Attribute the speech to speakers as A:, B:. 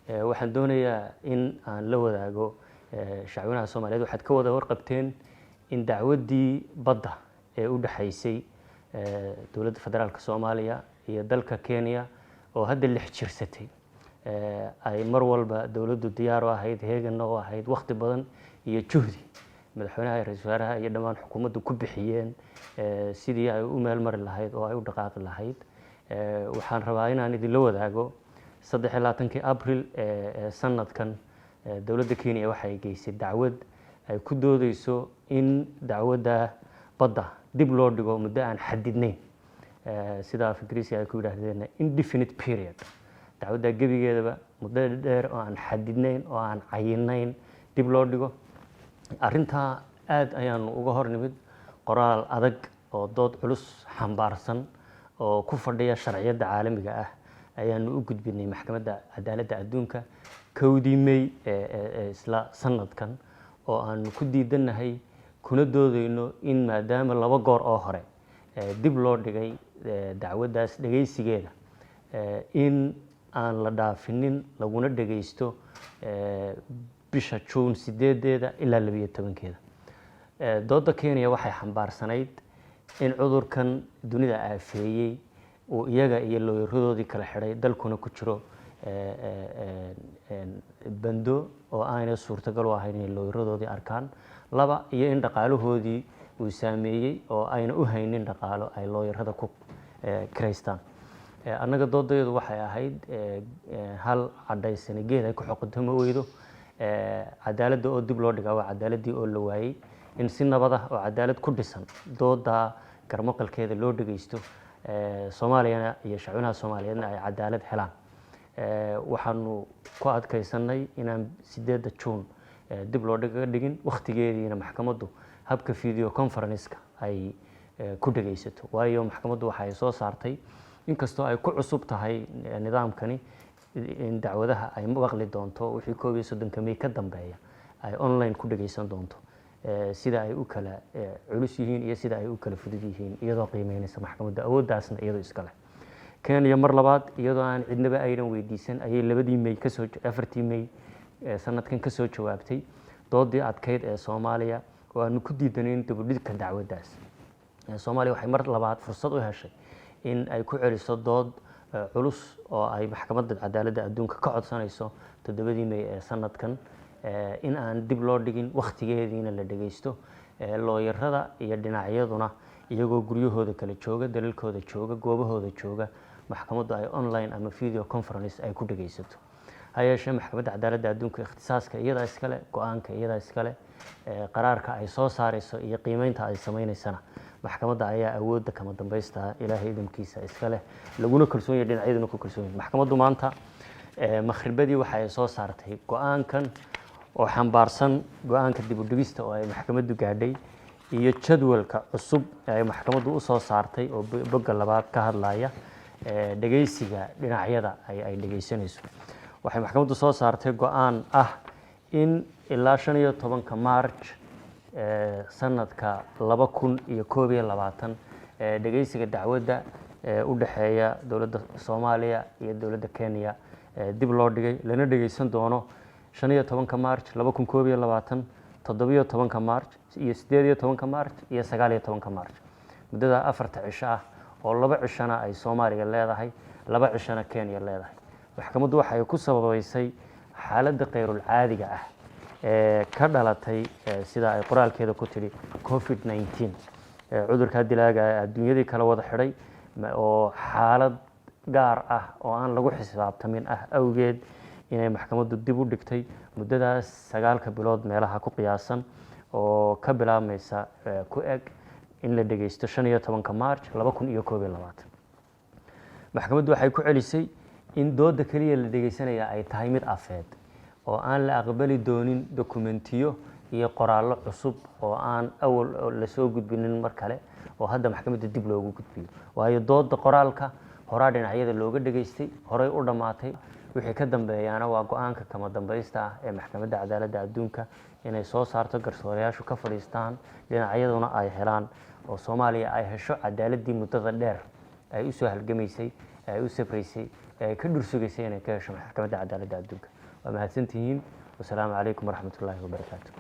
A: Waxaan doonayaa in aan la wadaago shacweynaha Soomaaliyeed. Waxaad ka wada warqabteen in dacwaddii badda ee u dhexaysay Dowladda Federaalka Soomaaliya iyo dalka Kenya, oo hadda 6 jirsatay, ay mar walba dowladdu diyaar u ahayd, heeganna u ahayd, wakhti badan iyo juhdi madaxweynaha, ra-iisul wasaaraha iyo dhammaan xukuumaddu ku bixiyeen sidii ay u meel mari lahayd oo ay u dhaqaaqi lahayd. Waxaan rabaa inaan idinla wadaago 23-kii Abril ee sanadkan dowladda Kenya waxay geysay dacwad ay ku doodeyso in dacwadda badda dib loo dhigo muddo aan xadidnayn, sida af Ingiriisiga ay ku yidhaahdeen indefinite period. Dacwadda gebigeedaba muddo dheer oo aan xadidnayn oo aan cayinayn dib loo dhigo. Arrintaa aad ayaanu uga hor nimid, qoraal adag oo dood culus xambaarsan oo ku fadhiya sharciyadda caalamiga ah ayaanu u gudbinay Maxkamadda Cadaaladda Adduunka 1dii May ee isla sanadkan, oo aanu ku diidanahay kuna doodeyno in maadaama laba goor oo hore dib loo dhigay dacwaddaas dhegeysigeeda, in aan la dhaafinin, laguna dhegeysto bisha Juun 8-deeda ilaa 12-keeda. Doodda Kenya waxay xambaarsanayd in cudurkan dunida aafeeyey uu iyaga iyo looyaradoodii kala xidhay, dalkuna ku jiro bando oo aanay suurtagal u ahayn inay looyaradoodii arkaan, laba iyo in dhaqaalahoodii uu saameeyey oo ayna u haynin dhaqaalo ay looyarada ku kiraystaan. Annaga doodayadu waxay ahayd hal cadhaysani geed ay ku xoqoto ma weydo. Cadaaladda oo dib loo dhigaa waa cadaaladdii oo la waayey. In si nabad ah oo cadaalad ku dhisan dooda garmaqalkeeda loo dhegeysto, Soomaaliyana iyo shacwinaha Soomaaliyeedna ay cadaalad helaan, waxaanu ku adkaysanay inaan 8-da Juun dib loo dhigin, wakhtigeediina maxkamaddu habka video conference-ka ay ku dhegeysato. Waayo, maxkamaddu waxa ay soo saartay, inkastoo ay ku cusub tahay nidaamkani, in dacwadaha ay maqli doonto wixii 31-ka May ka dambeeya ay online ku dhegeysan doonto, sida ay u kala culus yihiin iyo sida ay u kala fudud yihiin, iyadoo qiimeynaysa maxkamadda awooddaasna iyadoo iska leh. Kenya mar labaad, iyadoo aan cidnaba aynan weydiisan, ayay 2dii May kasoo, 4tii May sanadkan kasoo jawaabtay doodii adkeyd ee Soomaaliya oo aanu ku diidanayn dibudhigka dacwaddaas. Soomaaliya waxay mar labaad fursad u heshay in ay ku celiso dood culus oo ay Maxkamadda Cadaaladda Adduunka ka codsanayso 7dii May ee sanadkan in aan dib loo dhigin, wakhtigeediina la dhegeysto, looyarada iyo dhinacyaduna iyagoo guryahooda kala jooga, dalalkooda jooga, goobahooda jooga, maxkamaddu ay online ama video conference ay ku dhegeysato. Ha yeeshee, Maxkamadda Cadaaladda Adduunka ikhtisaaska iyadaa iskale, go-aanka iyadaa iskale, qaraarka ay soo saareyso iyo qiimeynta ay sameyneysana maxkamadda ayaa awoodda kama dambaysta, Ilaahay idamkiisa, iska leh, laguna kalsoon yahay, dhinacyaduna ku kalsoon yahay. Maxkamaddu maanta makhribadii waxa ay soo saartay go-aankan oo xambaarsan go-aanka dib u dhigista oo ay maxkamaddu gaadhay iyo jadwalka cusub ee ay maxkamaddu usoo saartay oo bogga labaad ka hadlaya dhegeysiga dhinacyada ay dhegeysanayso. Waxay maxkamaddu soo saartay go-aan ah in ilaa 15-ka March sanadka 2021 dhegeysiga dacwadda u dhexeeya dowladda Soomaaliya iyo dowladda Kenya dib loo dhigay, lana dhegeysan doono 15-ka March 2021, 17-ka March iyo 18-ka March iyo 19-ka March, muddada 4ta cisho ah oo 2 cishona ay Soomaaliya leedahay, 2 cishona Kenya leedahay. Maxkamaddu waxay ku sababeysay xaaladda khayrul caadiga ah ee ka dhalatay, sida ay qoraalkeeda ku tidhi, COVID-19, cudurkaa dilaaga ee adduunyadii kala wada xidhay, oo xaalad gaar ah oo aan lagu xisaabtamin ah awgeed, inay maxkamaddu dib u dhigtay muddadaas 9-ka bilood meelaha ku qiyaasan oo ka bilaabmaysa, ku eg in la dhegeysto 15-ka March 2021. Maxkamaddu waxay ku celisay in dooda keliya la dhegeysanaya ay tahay mid afeed oo aan la aqbali doonin dokumentiyo iyo qoraallo cusub oo aan awal lasoo gudbinin mar kale oo hadda maxkamadda dib loogu gudbiyo, waayo dooda qoraalka horaa dhinacyada looga dhegeystay, horay u dhammaatay. Wixii ka dambeeyaana waa go-aanka kama dambaysta ah ee Maxkamadda Cadaaladda Adduunka inay soo saarto, garsoorayaashu ka fadhiistaan, dhinacyaduna ay helaan oo Soomaaliya ay hesho cadaaladdii muddada dheer ay usoo halgamaysay, ay u safraysay. ee ay ka dhursugaysay inay ka hesho Maxkamadda Cadaaladda Adduunka. Waa mahadsantihiin. Wasalaamu calaykum waraxmatullaahi wabarakaatu.